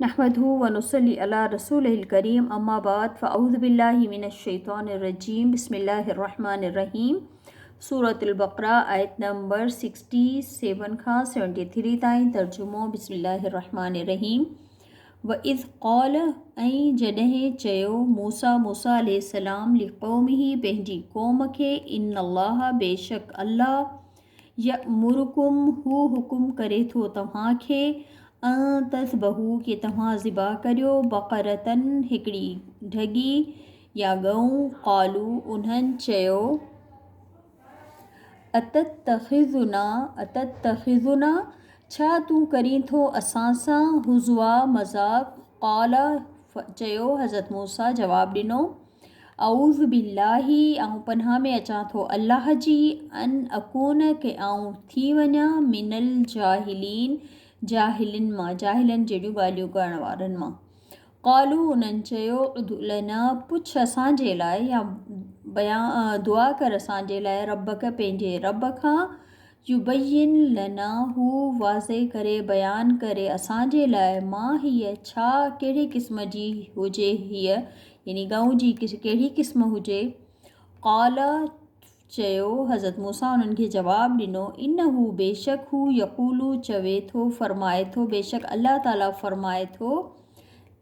نحمده ونصلي علي رسوله الڪريم اما بعد فاعوذ بالله من الشيطان الرجيم بسم الله الرحمن الرحيم سورة البقره آيت نمبر 67 کان 73 تائين ترجمو بسم الله الرحمن الرحيم واذ قال ۽ جڏهن چيو موسيٰ موسيٰ عليه السلام لقومه پنهنجي قوم کي ان الله بيشڪ الله يأمرڪم، هو حڪم ڪري ٿو توهان کي، ان تذبحوا ڪي توهان ذبح ڪريو، بقرة هڪڙي ڍڳي يا ڳئون، قالوا انهن چيو، اتتخذنا اتتخذنا ڇا تون ڪرين ٿو اسان سان، هزوا مذاق، قال چيو حضرت موسيٰ جواب ڏنو. اعوذ بالله آئون پناهه ۾ اچان ٿو الله جي، ان اڪون ڪه آئون ٿي وڃان، من الجاهلين جاهلن مان، جاهلن جهڙيون ڳالهيون ڪرڻ وارن مان. قالو انهن چيو، ادع لنا پڇ اسان جي لاء يا بيان دعا ڪر اسان جي لاء ربک پنهنجي رب کان، يبين لنا هو واضح ڪري بيان ڪري اسان جي لاء ما هي ڇا ڪهڙي قسم جي هجي هيء يعني ڳئون جي ڪهڙي قسم هجي قال چيو حضرت موسيٰ انهن کي جواب ڏنو انه بيشڪ هو يقول چوي ٿو فرمائي ٿو بيشڪ الله تعالي فرمائي ٿو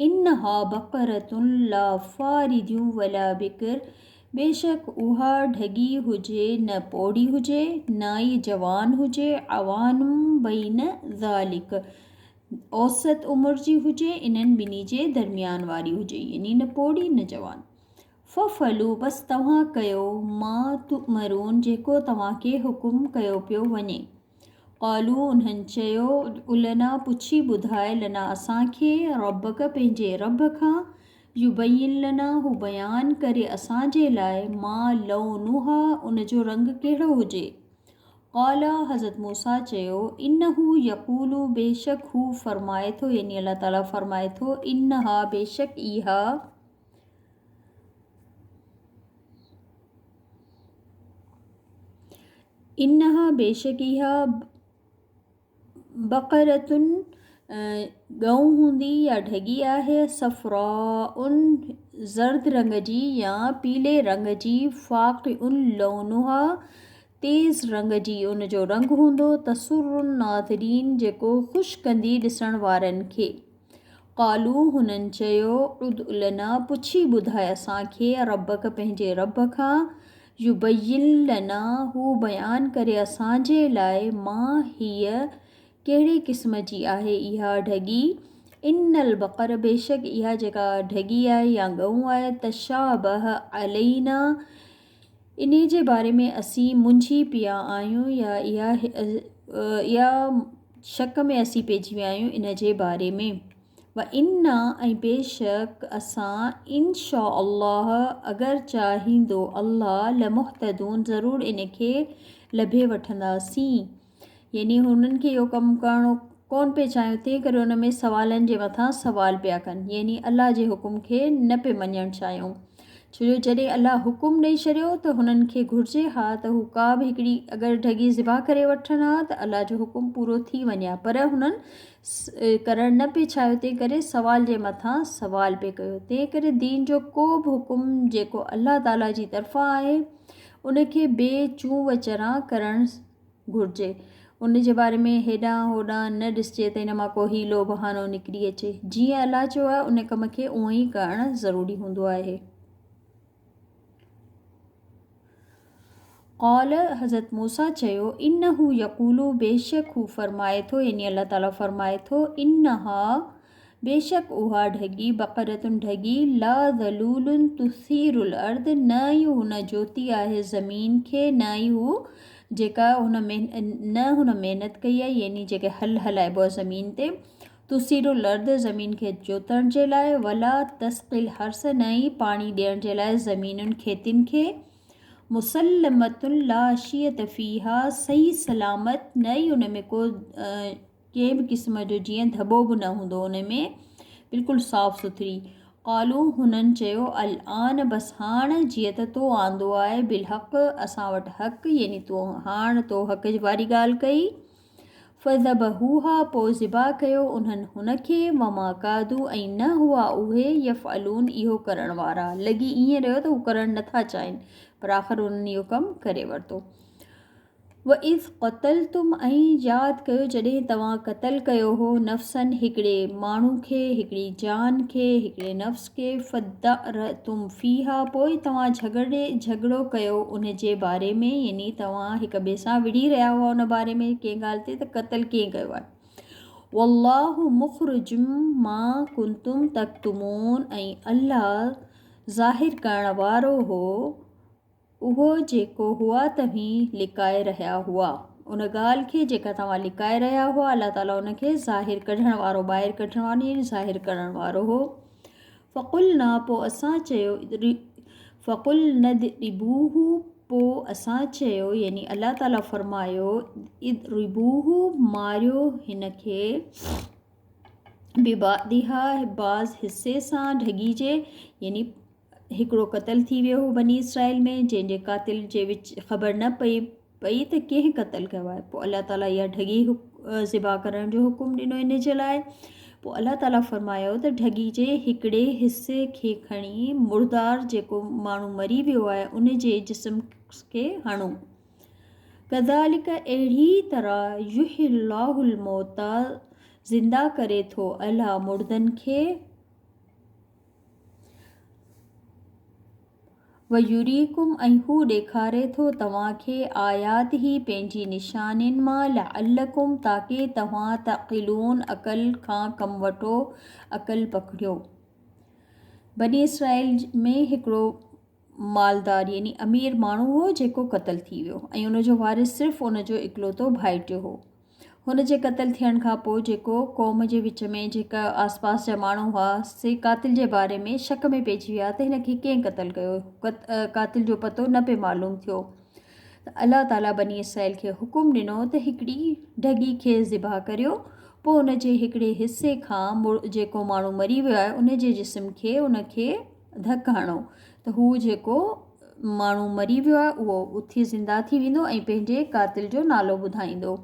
انها بقرة لا فارض ولا بڪر بيشڪ اها ڍڳي هجي نه پوڙهي هجي نه ئي جوان هجي، عوان بين ذلڪ اوسط عمر جي هجي انهن ٻنهي جي درميان واري هجي يعني نه پوڙهي نه جوان. فافعلوا بس توهان ڪيو ما تؤمرون جيڪو توهان کي حڪم ڪيو پيو وڃي. قالوا انهن چيو، ادع لنا پڇي ٻڌاء لنا اسان کي، ربک پنهنجي رب کان، يبين لنا هو بيان ڪري اسان جي لاء، ما لونها ان جو رنگ ڪهڙو هجي. قال حضرت موسيٰ چيو، انه يقول بيشڪ هو فرمائي ٿو يعني الله تعاليٰ فرمائي ٿو، انها بيشڪ اها، انها بيشڪ اها بقرة ڳئون هوندي يا ڍڳي آهي، صفراء زرد رنگ جي يا پيلي رنگ جي، فاقع لونها تيز رنگ جي ان جو رنگ هوندو، تسر الناظرين جيڪو خوش ڪندي ڏسڻ وارن کي. قالوا هنن چيو، ادع لنا پڇي ٻڌاء اسان کي، ربک پنهنجي رب کان، يبين لنا هو بيان ڪري اسان جي لاء، ما هي ڪهڙي قسم جي آهي اها ڍڳي، ان البقر بيشڪ اها جيڪا ڍڳي آهي يا ڳئون آهي، تشابه علينا انهي جي باري ۾ اسين منجهي پيا آهيون يا اها اها شڪ ۾ اسين پئجي ويا آهيون ان جي باري ۾ وانا ۽ بيشڪ اسان ان شاء الله اگر چاهيندو الله لمهتدون ضرور ان کي لڀي وٺنداسين يعني هنن کي اهو ڪم ڪرڻو ڪونه پئي چاهيو تنهن ڪري ان ۾ سوالن جي مٿان سوال پيا ڪن يعني الله جي حڪم کي نه پئي مڃڻ چاهيون ڇو جو جڏهن الله حڪم ڏئي ڇڏيو ته هنن کي گهرجي ها ته هو ڪا به هڪڙي اگر ڍڳي ذبح ڪري وٺن ها ته الله جو حڪم پورو ٿي وڃي ها پر هنن ڪرڻ نه پئي چاهيو تنهن ڪري سوال جي مٿان سوال پئي ڪيو تنهن ڪري دين جو ڪو به حڪم جيڪو الله تعاليٰ جي طرفان آهي ان کي بي چون و چران ڪرڻ گهرجي. ان جي باري ۾ هيڏانهن هوڏانهن نه ڏسجي ته ان مان ڪو حيلو بهانو نڪري اچي. جيئن الله چيو آهي ان ڪم کي اونئن ئي ڪرڻ ضروري هوندو آهي. قال، حضرت موسيٰ چيو، انه يقول بيشڪ هو فرمائي ٿو يعني الله تعاليٰ فرمائي ٿو، انها بيشڪ اها ڍڳي، بقرة ڍڳي، لا ذلول تثير الارض نه ئي هن جوتي آهي زمين کي نه ئي هو جيڪا هن نه هن محنت ڪئي آهي يعني جيڪي هل هلائبو آهي زمين تي تثير الارض زمين کي جوتڻ جي لاء ولا تسقي الحرث نه ئي پاڻي ڏيڻ جي لاء زمينن کيتين کي مسلمة لا شية فيها صحيح سلامت نه ئي ان ۾ ڪو ڪنهن به قسم جو جيئن ڌٻو به نه هوندو ان ۾ بلڪل صاف سٿري. قالو هنن چيو الآن بس هاڻ جيئن ته تو آندو آهي بالحق اسان وٽ حق يعني تو هاڻ تو حق واري ڳالهه ڪئي. فذبحوها پوء ذبح ڪيو انهن هن کي، وما ڪادوا ۽ نه هئا اهي، يفعلون اهو ڪرڻ وارا. لڳي ائين رهيو ته هو ڪرڻ نه ٿا چاهين، پر آخر انهن اهو ڪم ڪري ورتو. واذ قتلتم ۽ ياد ڪيو جڏهن توهان قتل ڪيو هو نفسا هڪڙي ماڻهو کي، هڪڙي جان کي، هڪڙي نفس کي، فادارأتم فيها پوء توهان جهڳڙي، جهڳڙو، ڪيو ان جي باري ۾، يعني توهان هڪ ٻئي سان وڙهي رهيا هئا ان باري ۾ ڪنهن ڳالهه تي ته قتل ڪنهن ڪيو آهي. والله مخرج ما ڪنتم تڪتمون ۽ الله ظاهر ڪرڻ وارو هو اهو جيڪو هئا توهين لڪائي رهيا هئا. ان ڳالهه کي جيڪا توهان لڪائي رهيا هئا الله تعالي ان کي ظاهر ڪڍڻ وارو ٻاهر ڪڍڻ وارو يعني ظاهر ڪرڻ وارو هو. فقلنا پوء اسان چيو فقلنا اضربوه پوء اسان چيو يعني الله تعالي فرمايو اضربوه ماريو هن کي ببعضها بعض حصي سان ڍڳي جي يعني هڪڙو قتل ٿي ويو هو بني اسرائيل ۾ جنهن جي قاتل جي وچ خبر نه پئي پئي ته ڪنهن قتل ڪيو آهي پوء الله تعاليٰ اها ڍڳي ذبح ڪرڻ جو حڪم ڏنو ان جي لاء پوء الله تعاليٰ فرمايو ته ڍڳي جي هڪڙي حصي کي کڻي مردار جيڪو ماڻهو مري ويو آهي ان جي جسم کي هڻو ڪذالڪ اهڙي طرح يحيي الله الموتيٰ زنده ڪري ٿو الله مردن کي ويريڪم ۽ هو ڏيکاري ٿو توهان کي آياته پنهنجي نشانين مان لعلڪم تاڪه توهان تعقلون عقل کان ڪم وٺو عقل پڪڙيو. بني اسرائيل ۾ هڪڙو مالدار يعني امير ماڻهو هو جيڪو قتل ٿي ويو ۽ ان جو وارث صرف ان جو اڪلوتو ڀائٽيو هو. هن جي قتل ٿيڻ کان پوء جيڪو قوم جي وچ ۾ جيڪا آس پاس جا ماڻهو هئا سي قاتل جي باري ۾ شڪ ۾ پئجي ويا ته هن کي ڪنهن قتل ڪيو قاتل جو پتو نه پئي معلوم ٿيو ته الله تعالي بني اسرائيل کي حڪم ڏنو ته هڪڙي ڍڳي کي ذبح ڪريو پوء ان جي هڪڙي حصي کان جيڪو ماڻهو مري ويو آهي ان جي جسم کي ان کي ڌڪ هڻو ته هو جيڪو ماڻهو مري ويو آهي اهو اٿي زنده ٿي ويندو ۽ پنهنجي قاتل جو نالو ٻڌائيندو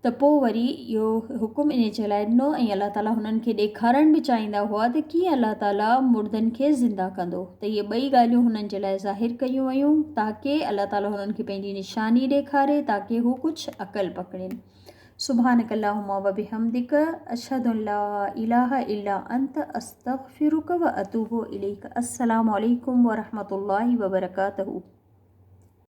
ته پوء وري اهو حڪم انهي جي لاء ڏنو ۽ الله تعالي هنن کي ڏيکارڻ به چاهيندا هئا ته ڪيئن الله تعالي مردن کي زنده ڪندو ته اهي ٻئي ڳالهيون هنن جي لاء ظاهر ڪيون ويون تاڪه الله تعالي هنن کي پنهنجي نشاني ڏيکاري تاڪه هو ڪجهه عقل پڪڙين سبحانک اللهم وبحمدک اشهد ان لا اله الا انت استغفرک واتوب اليک السلام عليڪم ورحمة الله وبرڪاته.